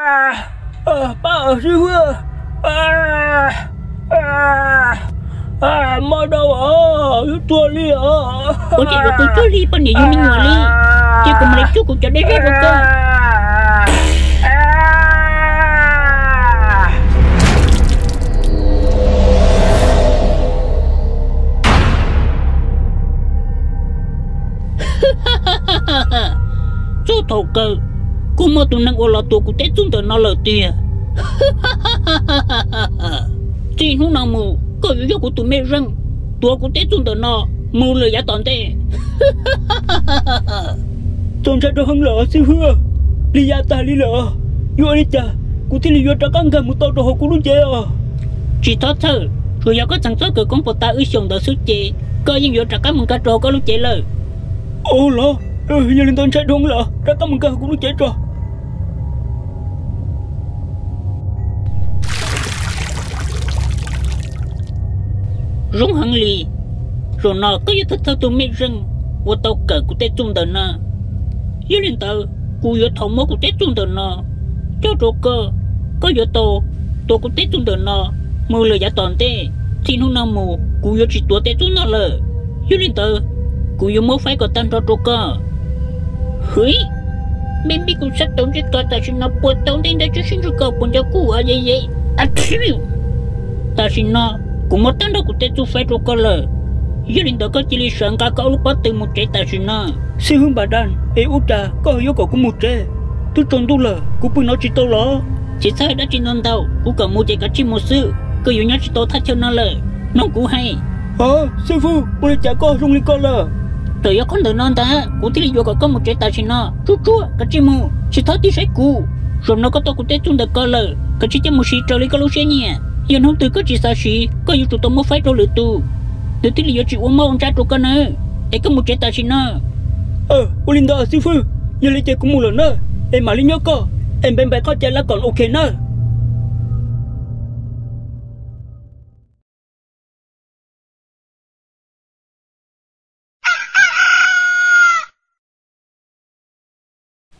Pab xib hwb, mob rau os, yuav tuag li os. Ua cas yuav qw cuag li poj niam yug me nyuam li? Cia kuv mam li cuab kuv cov dej zeb rau koj. Txog thaum kawg, kuj muaj tus neeg uas los tua kuv tej txuj ntawm no lawm tiag. Txij hnub no mus koj yuav yog kuv tus mej zeej, tuav kuv tej txuj ntawm no mus lawm yav tom ntej. Txaus ntshai rau heev lawm xib hwb, li yav tag li lawm, yuav ua li cas kuv thiaj li yuav rov qab nkag mus tau rau hauv kuv lub cev os? Tsis txhob txhawj, tsuas yog koj txeev txoj kawm koob puas tas wb xyaum ntawd xwb ces koj yeej yuav rov qab mus nkag rau hauv koj lub cev lawm. Ua los, yog li ntawd ntshai dhau lawm, rov qab mus nkag hauv kuv lub cev tso. Zoo heev li, zaum no koj yog thawj thawj tus mej zeej uas tau kawm kuv tej txuj ntawm no. Yog li ntawd, kuv yuav thov muab kuv tej txuj ntawm no coj rau koj, koj yuav tau tuav kuv tej txuj ntawm no mus lawm yav tom ntej. Txij hnub no mus kuv yuav tsis tuav tej txuj no lawm. Yog li ntawd, kuv yuav muab faib kom tag nrho rau koj. Hwv, me npib kuv sab tau ntsej ko tam sim no puas tau ntej ntawd tsis sib ntsug ko puas nco kuj a ye ye. Tam sim no kuv muab tag nrho kuv tej txuj faib rau koj lawm. Yog li ntawd koj cia li sawv nqa koj ob lub pob tw mus tsev tam sim no. Xib hwb Npam Daj, es ua cas koj yuav kom kuv mus tsev? Twb tsaus ntuj lawm, kuv pw no tsis tau los? Tsis txhob hais dab tsi ntau ntau, kuv kom mus ces kav tsij mus xwb, koj yuav nyob tsis tau thaj chaw no lawm, mloog kuv hais. Xib hwb, ua li cas koj zoo li ko lawm? Txawm yog qhov ntawm no ntag kuv thiaj li yuav kom koj mus tsev tam sim no. Tsuag tsuag, kav tsij mus, tsis txhob tig saib kuv. Zaum no koj tau kuv tej txuj ntawm ko lawm, kav tsij coj mus siv raws li koj lub siab nyiam. Yog hnub twg koj tsis xav siv, koj yuav tsum tau muab faib rau lwm tus, nws thiaj li yuav tsis ua mob ua ntsaj rau koj nawb. Es koj mus tsev tam sim no. Ua li ntawd xib hwb, yog li ces kuv mus lawm na, es mam li nyob koj, es npe npe qhov cai lawm kom ok na.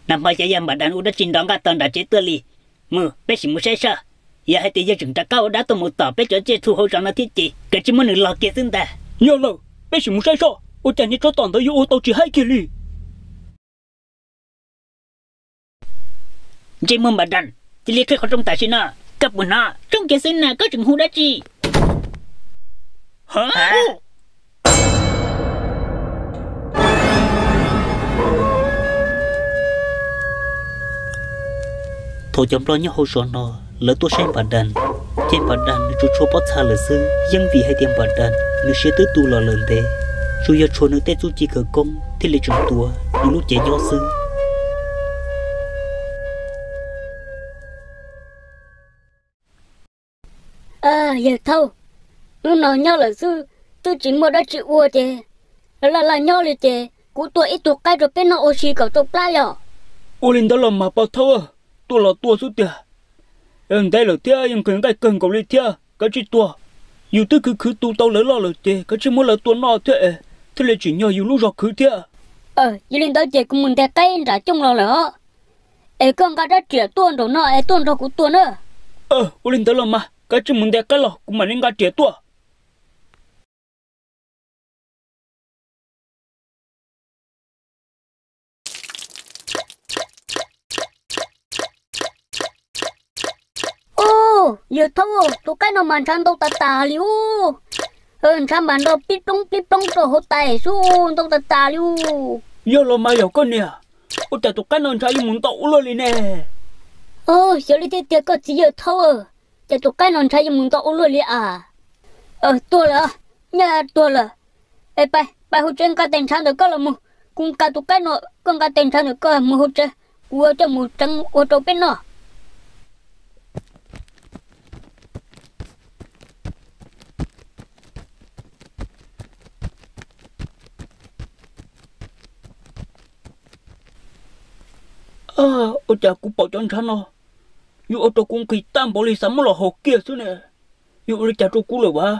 Nag hmo xyov yog Npam Daj ua dab tsi nrov nqaj tog nram tsev tuaj li. Mus, peb sim mus saib soj. Yog hais tias yog tseem rov qab ua dab tuaj mus tom peb cov tsiaj txhu hauv zos no thiab ces kav tsij muab nws log kiag xwb ntag. Yog lawm, peb sim mus saib soj, ua cas niag tsov tom ntawd yuav ua tau tsis haib kiag li. Ntsej muag Npam Daj, cia li qhib qhov rooj tam sim no. Koj puas hnov? Rooj kiag xwb na, koj tseem hu dab tsi? Thaum cov nplog nyob hauv zos no lawv tuaj saib Npam Daj, ces Npam Daj nws tsuas tshuav pob txha lawm xwb. Yeej vim hais tias Npam Daj nws siab twb tu los lawm ntev, tsuas yog tshuav nws tej txuj ci khawv koob thiaj li tseem tuav nws lub cev nyob xwb. Yawg Thaub, hnub no nyob lawm xwb, twb tsis muaj dab tsi ua ces laj laj nyob li ces kuv tua ib tug qaib rau peb noj ua si kom tsau plab yom. Ua li ntawd los mas Pog Thaub, tua los tua xwb tiag. Ntev lawm thiab yeej nqhis nqaij kawg nkaus li thiab, kav tsij tua. Yus twb khwv khwv tu tau lawv loj lawm ces kav tsij muab lawv tua noj thiab es thiaj li tsim nyog yus lub zog khwv thiab. Yog li ntawd ces kuv mus ntes qaib nram cooj los lawm os. Es koj nqa rab riam tuaj nraum no es tuaj nrog kuv tua na. Ua li ntawd los mas kav tsij mus ntes qaib los kuv mam li nqa riam tuaj. Yawg Thaub, tus qaib no mas ntshav ntau tas tas li ub. Ntshav mas nrov pib ploob pib ploob rau hauv tais xwb, ntau tas tas li ub. Yog los mas yog koj niam, ua cas tus qaib no ntshav yuav mus ntau ua luaj li ne? Xyov li thiaj tiag koj txiv Yawg Thaub, ces tus qaib no ntshav yuav mus ntau ua luaj li as. Tuag lawm, nyaj tuag lawm. Es pais, pais hauv tsev nqa tes ntshav ntawm koj los mus, kuv nqa tus qaib no, koj nqa tes ntshav ntawm koj mus hauv tsev, kuv coj mus tseev ua rau peb noj. Ua cas kuv pom cov ntshav no yuav ua rau kuv nqhis tag npaum li, xav muab los haus kiag xwb ne. Yuav ua li cas rau kuv lawm as?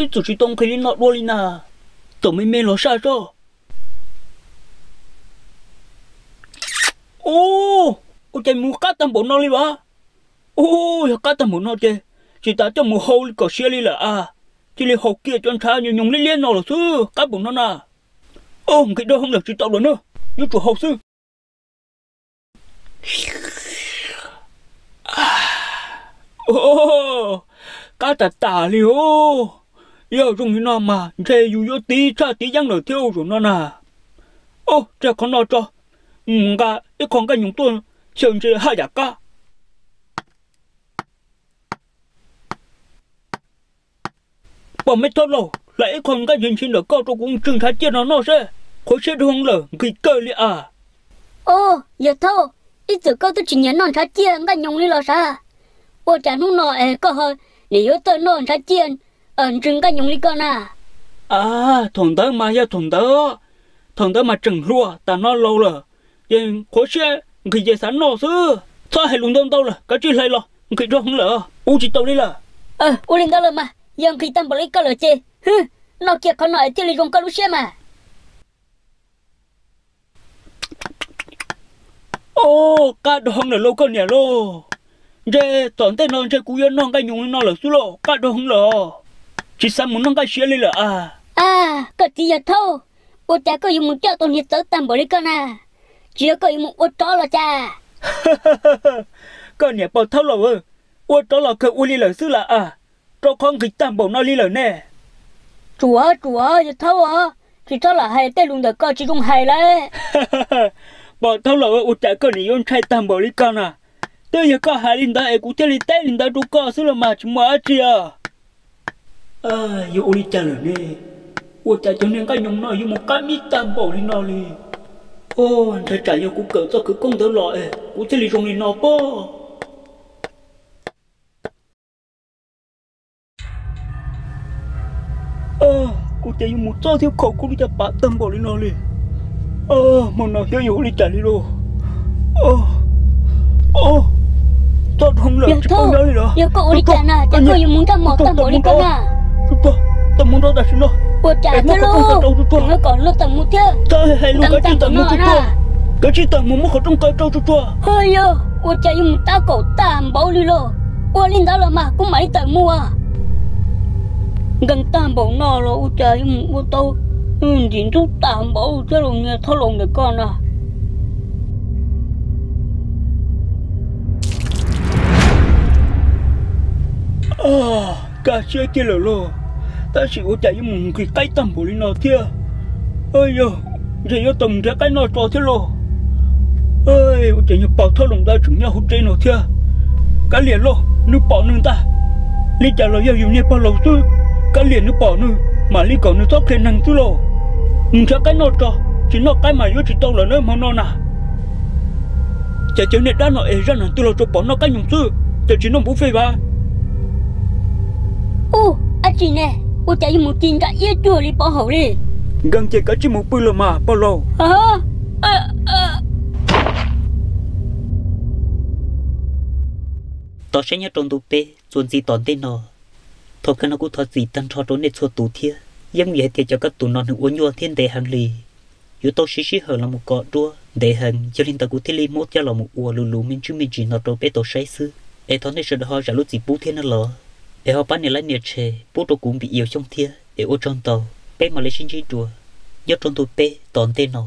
Ib txwm tsis tau nqhis li no dua li na. Txaus me me los saj soj. Ub, ua cas mus qab tag npaum no li as? Ub, yog qab tag npaum no ces tsis tas coj mus hau li kom siav li lawm as. Cia li hau kiag cov ntshav nyoos nyoos liab liab no lawm xwb, qab npaum no na. Ub, nqhis dawb heev lawm tsis tau lawm na, yuav tsum hau xwb. Qab tas tas li os. Yog zoo li no mas ntshe yus yuav tiv tshaj tiv yeeb lawm thiab zaum no na. Ub, tseg qhov no tso, mus nqa ib qho nqaij nyoos tuaj xyaw ntshe haj yam qab. Pog me thab laug, hlais ib qho nqaij ntshis ntshis ntawm koj rau kuv tsw ntshav ciaj no noj seb, qhuav siab dua lawm nqhis kawg li as. Ub, yawg Thaub, ib txwm koj twb tsis nyiam noj ntshav ciaj nqaij nyoos li los sav? Ua cas hnub no es koj ho nim yuav txawj noj ntshav ciaj ntsw nqaij nyoos li koj na? A, thaum ntawd mas yog thaum ntawd, thaum ntawd mas tseem hluas, tas no laus lawm, ces qhuav siab nqhis ces xav noj xwb. Txhob hais lus ntau ntau lawm, kav tsij hlais los, nqhis dua heev lawm, ua tsis tau li lawm. Ua li ntawd los mas, yog nqhis tag npaum li koj lawm ces, hwb, noj kiag qhov no es thiaj li zoo koj lub siab mas. Ub, qab dua heev lawm lauj koj niam lauj. Ntshe tom ntej no ntshe kuv yuav noj nqaij nyoos li no lawm xwb lauj, qab dua heev lawm os. Tsis xav mus noj nqaij siav li lawm as. A, koj txiv yawg Thaub, ua cas koj yuav mus coj tau niag txawv tag npaum li koj na? Tsis yog koj yuav mus ua tsov los cas? Koj niam pog Thaub laus, ua tsov los kawg ua li lawm xwb las as, rau qhov nqhis tag npaum no li lawm ne. Tsuav tsuav yawg Thaub os, tsis txhob lam hais tej lus ntawm koj tsis zoo hais lawm. Pog Thaub laus, ua cas koj nim yuav ntshai tag npaum li koj na? Twb yog koj hais li ntawd es kuv thiaj li teb li ntawd rau koj xwb los mas tsis muaj dab tsi os. Yuav ua li cas lawm ne? Ua cas cov niag nqaij nyoos no yuav mus qab mib tag npaum li no li? Ntshai tsam yog kuv kawm txoj khawv koob ntawd los es kuv thiaj li zoo li no pob. Kuv ces yuav mus txob thiab khaum kuv li cas pam tag npaum li no li. Hmo no xyov yuav ua li cas li lauj. Txob dhau lawm tsis paub nyob li lawm. Yog koj ua li cas na ces koj yuav mus nraj mos tag npaum li koj na. Tau mus nrau tam sim no. Ua cas thiab lauj, kom luag tawm mus thiab. Txhob hais lus, kav tsij tawm mus tsuag tsuag. Kav tsij tawm mus muab qhov rooj kaw rau tsuag tsuag. Yog ua cas yuav mus tab kaum tag npaum li lauj. Ua li ntawd los mas kuv mam li tawm mus as. Nkees tag npaum no los ua cas yuav mus ua tau ntim ntub tag npaum thiab los niag thaub laus ntawm koj na. Kaj siab kiag lawm lauj, tab sis ua cas yuav mus nqhis qaib tag npaum li no thiab. Yog, ntshe yuav tau mus nrhiav qaib noj tso thiab lauj. Ua cas niag pog thaub laus ntawd tseem nyob hauv tsev no thiab. Kav liam lauj, nws pom nws ntag. Li cas los yog yus niag pog laus xwb, kav liam nws pom nws mam li kom nws txhob qhia neeg xwb lauj. Mus nrhiav qaib noj tso, tsis noj qaib mas yuav tsis tau lawm nawb hmo no na. Ces cov niag dab no es zaj neeg twg los tsuas pom noj qaib nyoos xwb, ces tsis noj npuv fej vas. Ub, dab tsi ne, ua cas yuav mus ci nra iab cuag li pov haum li. Nkees ces kav tsij mus pw los mas pog laus. Tos saib nyob rau ntu peb txuas ntxiv tom ntej no. Thaum kawg no kuv thov txim tag nrho rau nej txhua tus thiab, yeej vim hais tias cov kab tus no nws ua nyuaj thiab ntev heev li. Yuav tau siv sij hawm los mus kov duab ntev heev, yog li ntawd kuv thiaj li muab coj los mus ua lus lus me ntsis me ntsis no rau peb tau saib xwb. Es thov nej sawv daws ho zam lub txim pub thiab nawb los, es ho pab nias like nias share pub rau kuv video Xyooj thiab, es ua tsaug ntau. Peb mam li sib ntsib dua nyob rau ntu peb tom ntej no.